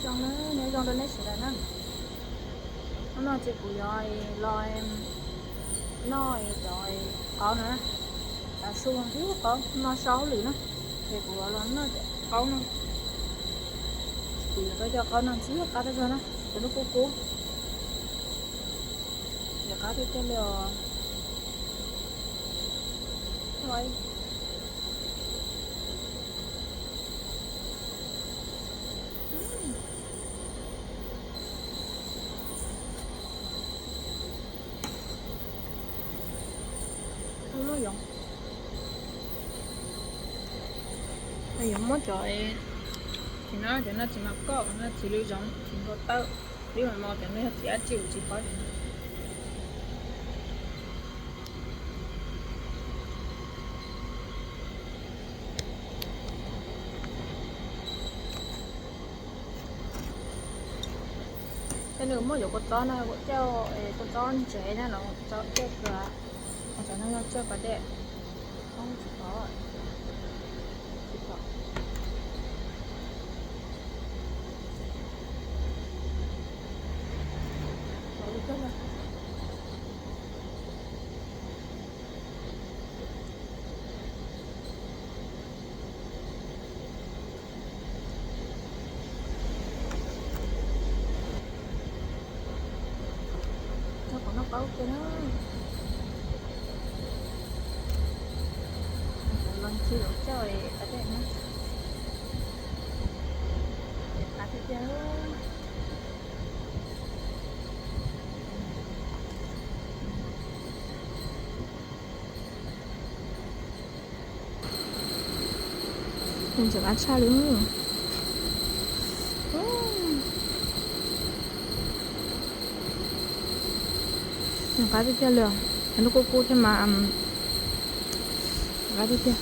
Zoo na, nyob zoo rau nej sawv daws na. Hnub no ces kuv yuav los noj cov qaub na, tav su thiab qaub no sau hauj lwm na, ces kuv yuav los noj cov qaub no. Kuv yuav tau cov qaub no ntxim qab tag zog na, cov lub kub kub, ntxim qab tiag tiag li os. Muab yoov, yoov muab cov, tsis no cov no tsis mas koj no tsis lub zoov tsis nkaus tawm, lub mas mos cov no yog tsis dab tsi kuv tsis paub. Ces nws muab yuav kua txob no, kua txob, kua txob ntsev na los txob coj kawg, cov no yog coj pas dej. Coj qhov no qaub kiag na. Los ntsis los coj pas dej na. Qab tiag tiag. Ntxim qab tshaj li. Qab tiag tiag li, lub kub kub thiab mas qab tiag tiag.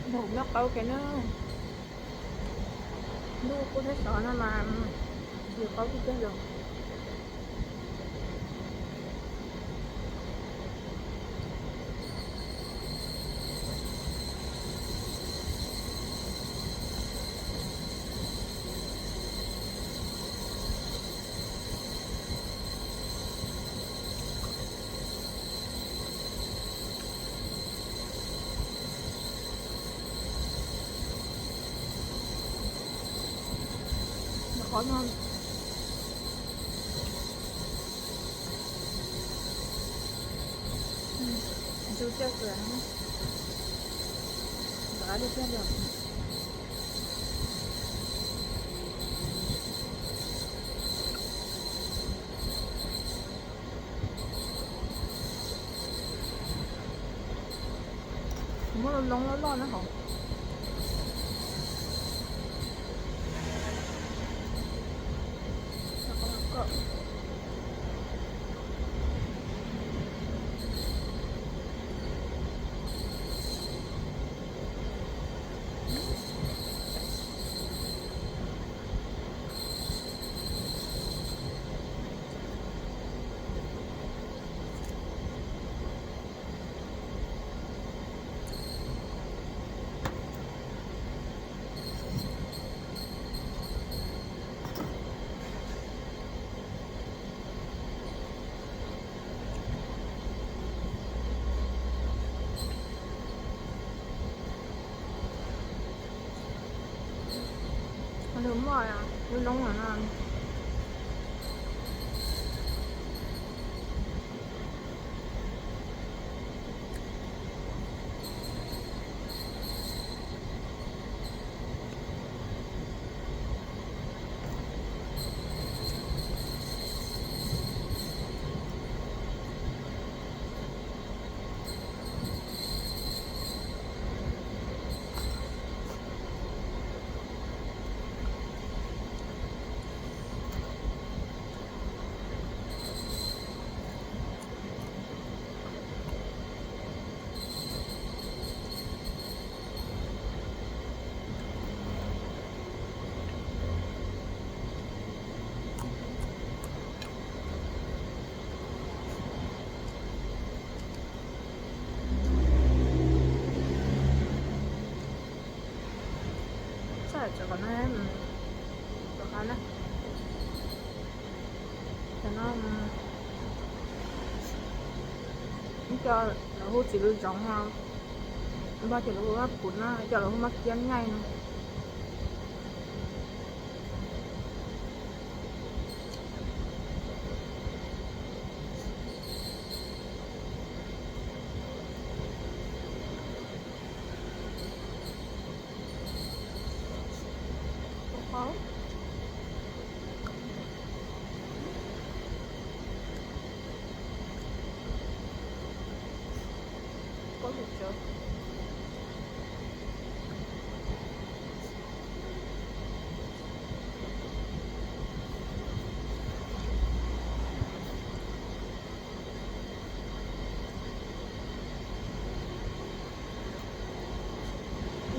Npog noj qaub kiag na. Ntuj kub thiab sov no mas yus qaub tiag tiag los. Qhov no ntsu coj kawg, nrov tiag tiag li. Kuv muab loo loo loj loj na hov. Lwm muaj lub loob no no. Qhov no, qhov no, cov no, ib co lawv hu txiv lws zoov no, ib co lawv hu maj phuv no, ib co lawv hu maj kiab nyaij no.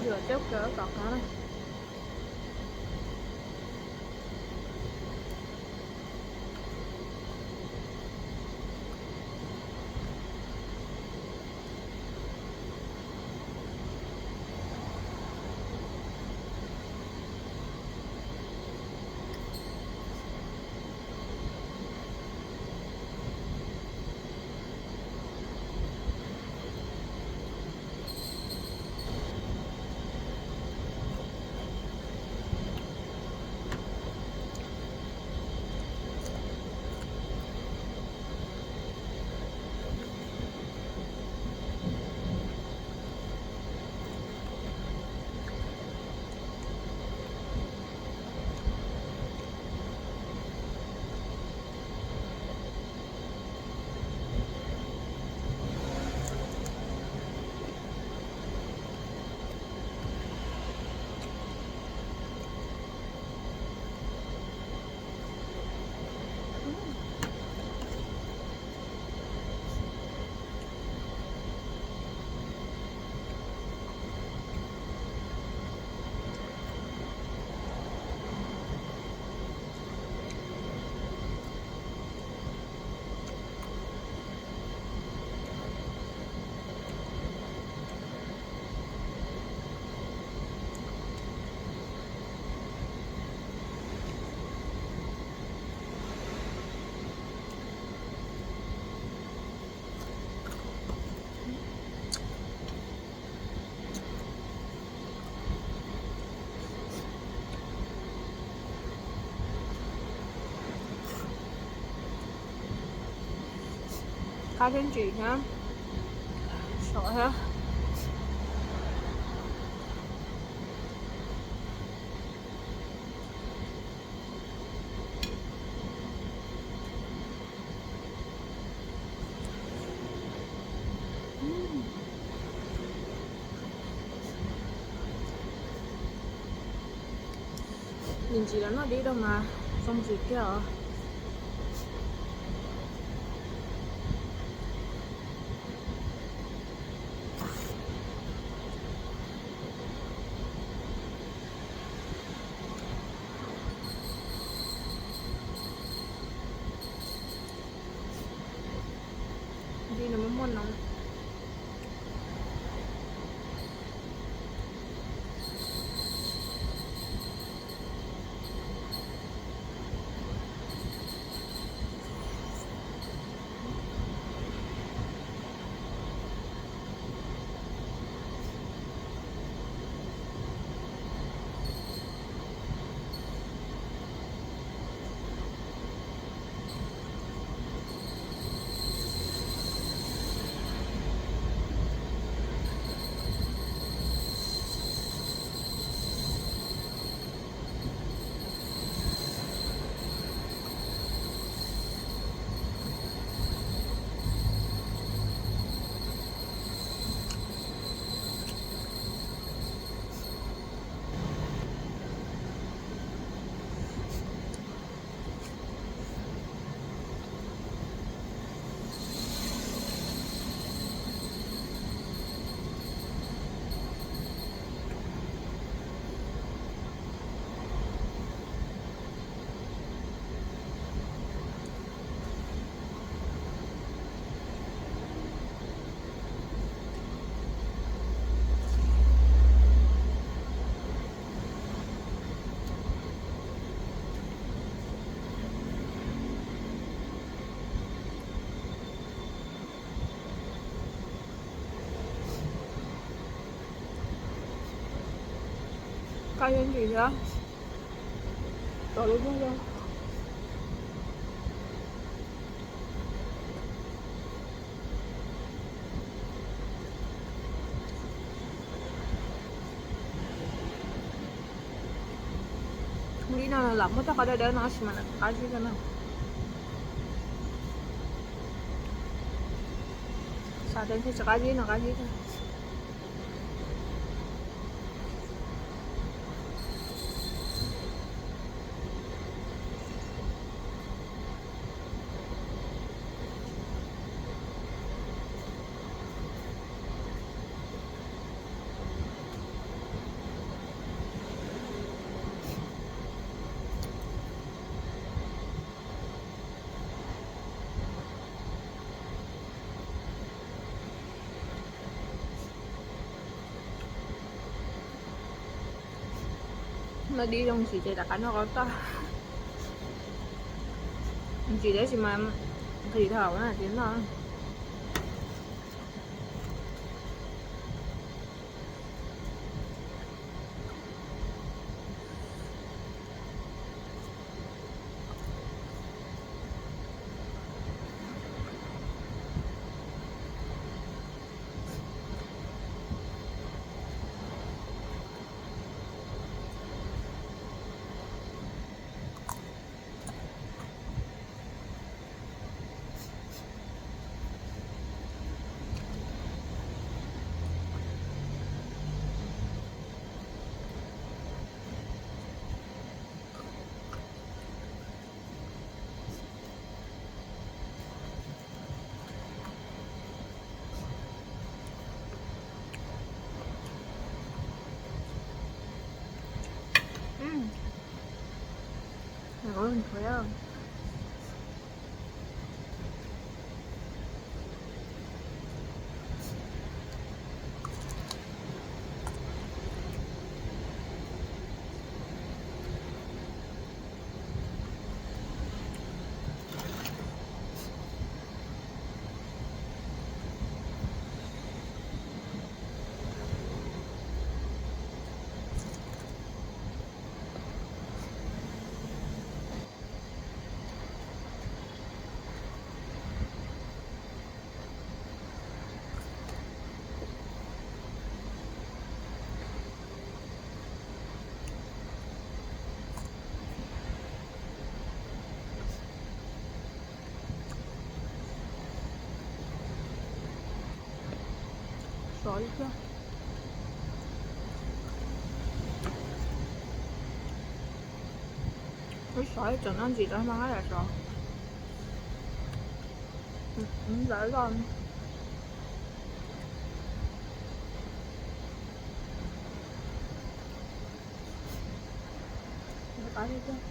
Yuav coj kawg tom qab na. Qab thiab ntsim thiab, sov thiab. Ntsim ntsim los noj dib rau mas zoo ntsim kiag os. Dib no muaj muaj no. Koj yuav ntsis thiab. Tau lub cuag zoo. Li no los muab txoj qhov dawb dawb no tab sis mas nws qab zib kawg no. Xav tias ntshe tsis qab zib no qab zib kawg. Noj dib zoo ntsis ces rov qab noj qab toj. Ntsis tab sis mas nqhis dhau na ces noj. Sov li thiab. Wb sov ib tseem noj ntsis rau mas hab yam sov. Ntawd los qab li thiab.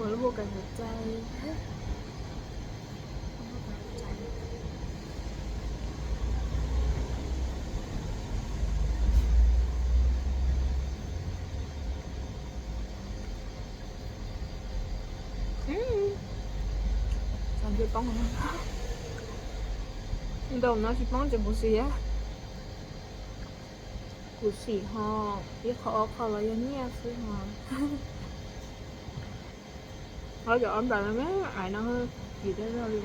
Ua lub hua kas ntawd cai. Ntau no tsis poob ces kuv xim, kuv xim ho ib qho ob qho los yog nyiaj xwb ho. Ob cov ob nplais no me ais no, kim dab zog li.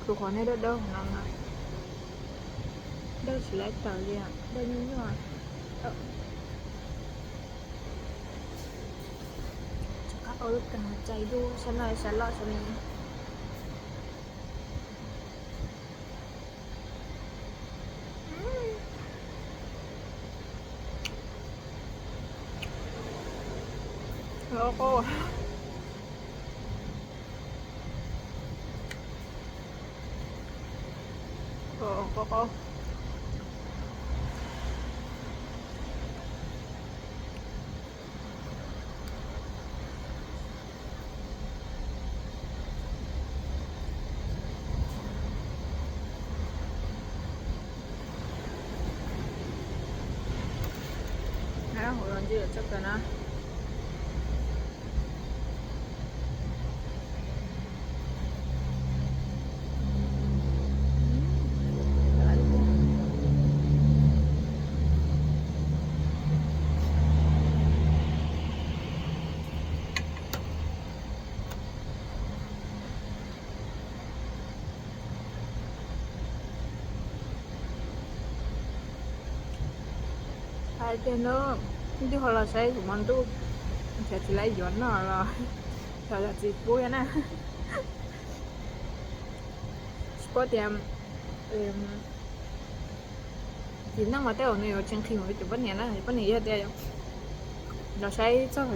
Khwv qhov nej dawb dawb no na, dawb tsis laib tawm li, dawb nyuaj nyuaj. Qab Ua lub kas cai dub sab no sab loj sab me. Hauv los ntsis txog kawg na. Hais tias hnub twg ho los saib kuv hmo ntuj, xyov tsis laib yuav noj los xyov yog tsis pub na. Tsis paub tias txiv neej mas tej zaum nws yuav tsis nqhis mus rau cov poj niam na, cov poj niam yog tias los saib txog,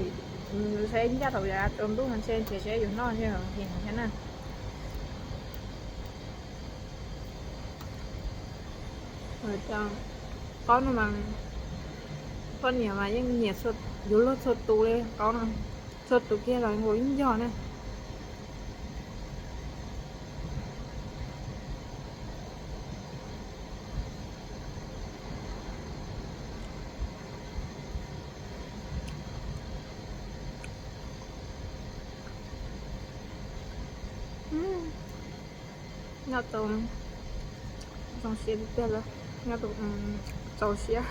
saib ncaj thaum yav tsaus ntuj no ntshe tias saib yuav noj ntshe nqhis thiab na. Qaub no mas poj niam mas yeej nyiam yuav luag txhua tus li qaub no, txhua tus kiag los nkaus ib ncog na. Nyob tau zoo siab tiag tiag li, nyob tau txaus siab.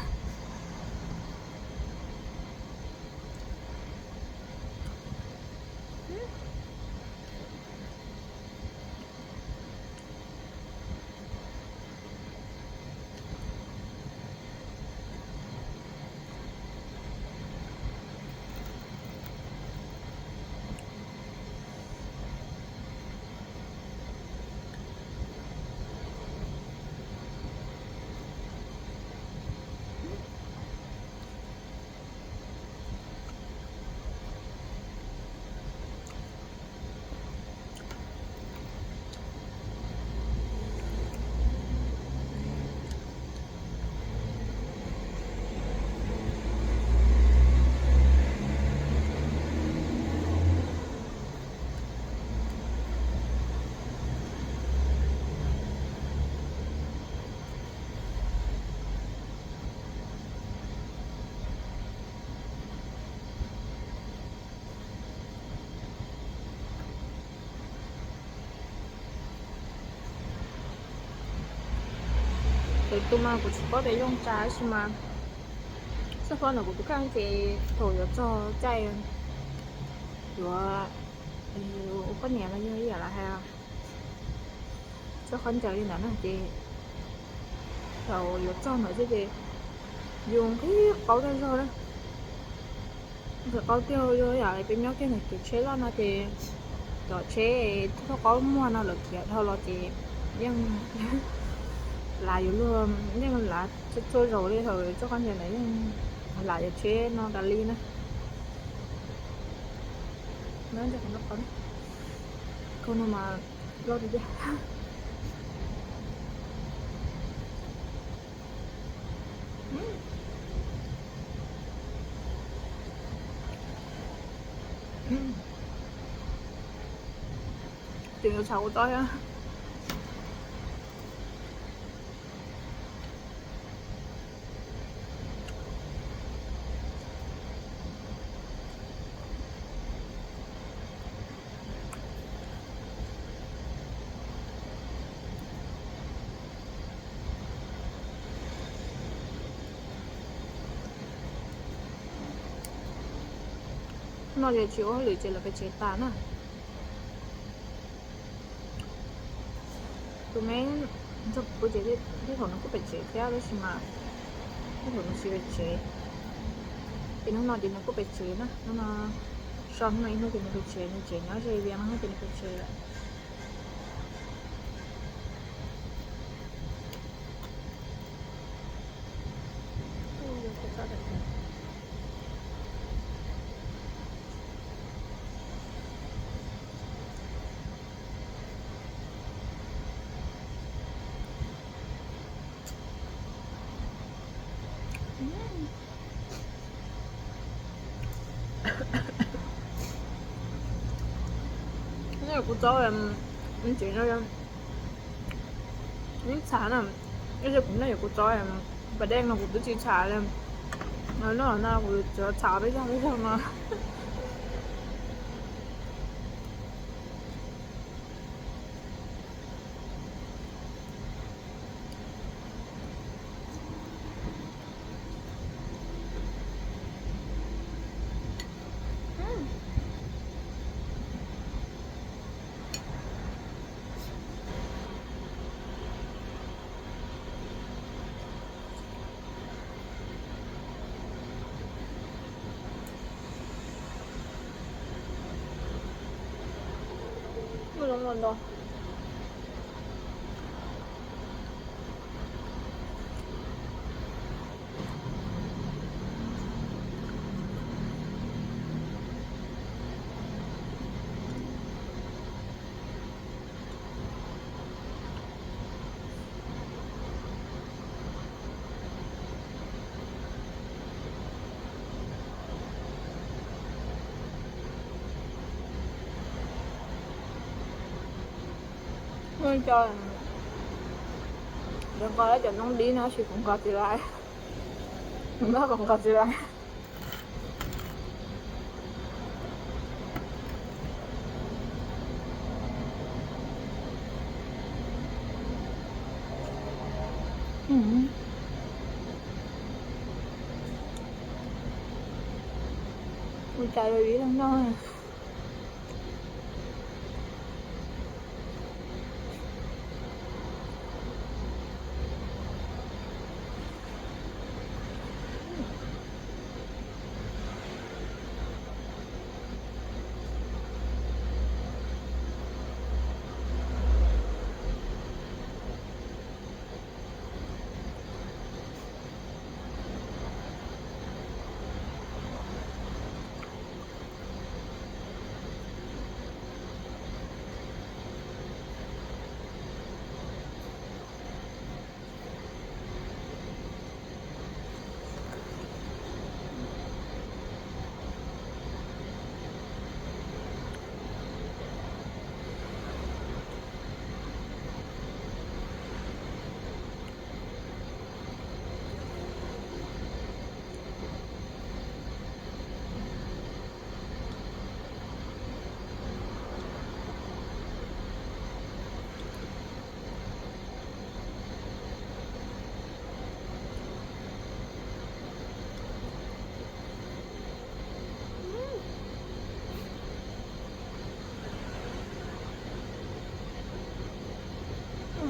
Lwm tus mas kuv tsis paub tias yooj tsa tab sis mas xab phob ntawm kuv tus kheej ces thaum yuav txog caij yuav ua poj niam mas yog ib yam li hais txoj khaub ncaws li ntawd na ces thaum yuav txog ntawd xwb ces yus nqhis qaub tag zog na. Nqhis qaub tiag, yog yam li peb nyob kiag ntawm kev tsheb loj no ces cov tsheb thaub qaub muag no lawv khiav dhau los ces yeej lav yuav luag, yeej lav txhua zaus li, thaum txoj khaub ncaws ntawd yeej lav yuav tsheb no tas li na. Kaug no mas loj tiag tiag. Tseem yuav tshav kuv tau thiab. No ces tsis ua hauj lwm ces lawv pem tsev tas na. Tus me nrog kuv pw ces tej thaum nws kuj pem tsev thiab tab sis mas tej thaum nws tsis pem tsev. Ces hnub no ces nws kuj pem tsev na, hnub no Txog hnub no ib hnub ces nws pem tsev, nws tsev nyob ze Vias no hnub ces nws pem tsev lawm. Kuv txob ib txhav na, ib zaug kuv noj yuav kuv txob pas dej no kuv twb tsis txhav li. Noj no kuv txhav peb zaug peb zaug no. Mus zoo los ntau. Muaj cov, cov nqos cov noob dib no tab sis kuv nqos tsis lais, kuv noj kuv nqos tsis lais. Ua cas lawv ib leeg noj.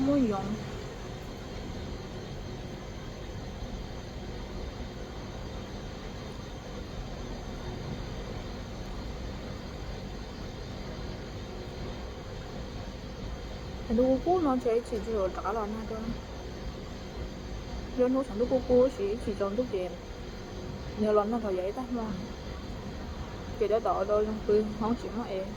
Muaj yoov. Cov ntuj kub kub no ces ib chim tsis rov qab los nag dua. Yog hnub saum ntuj kub kub sis ib chim tsaus ntuj ces nws los nag rau yav ib tag hmo, ces tab tom ua rau zoo pw hoob tsis muaj ev.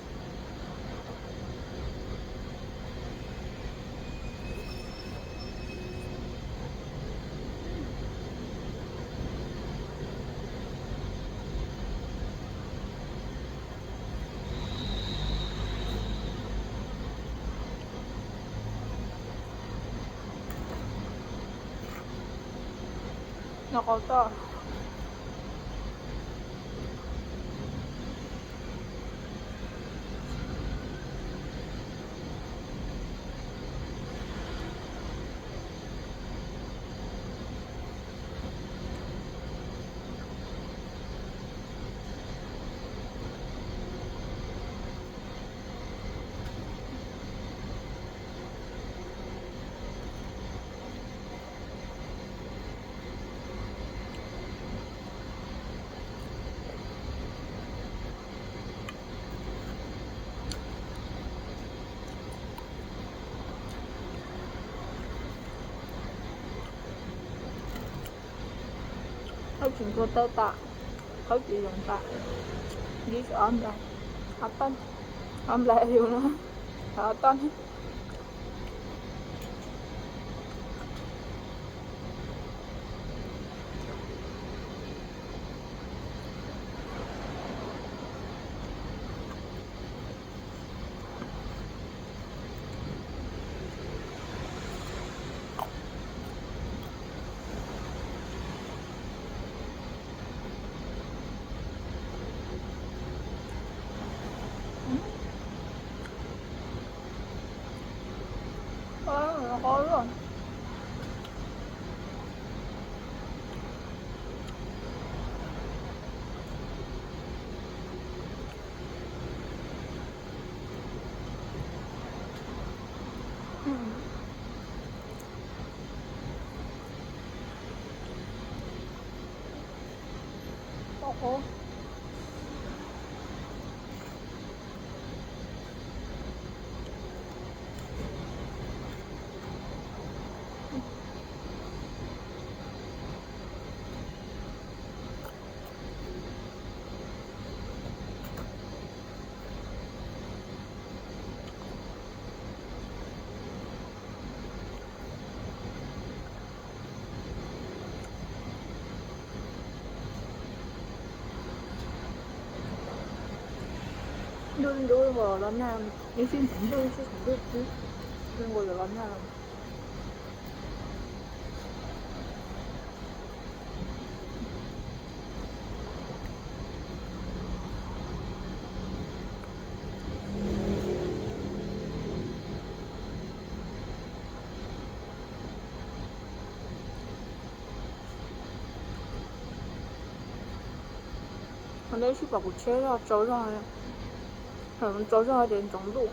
Noj qab toj. Tsis ntuag tawg tas, qhov tsis zoo tas, ib ob nplai, ob nplai yus no, ob toj. Ntuj ntuj nkaus los nag, ib sij ntxeev ntuj ib sij ntxeev ntuj xwb, ntuj nkaus yuav los nag lawm. Qhov no sib pom kuv tsheb zog tsau zog, tsau zog ces ntxoov ntuj.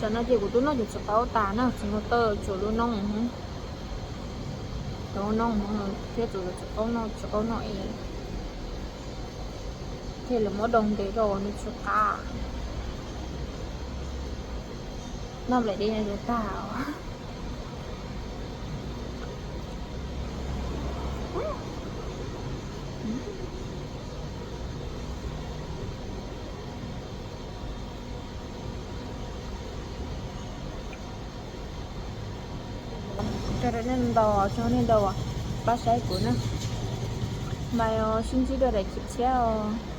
Tam no ces kuv twb noj ces tsis qaub tas na, tsis muaj taw, tsuas lub noob, tsuas lub noob thiab, tsuas tsis qaub noj, tsis qaub noj es thiaj li muab doog ntes rau nws tsis qab. Noj nplaim dej no ces tag. Coj nej ntaus, coj nej ntaus pab saib kuv na. Mas sib ntsib dua daim khiv tshiab os.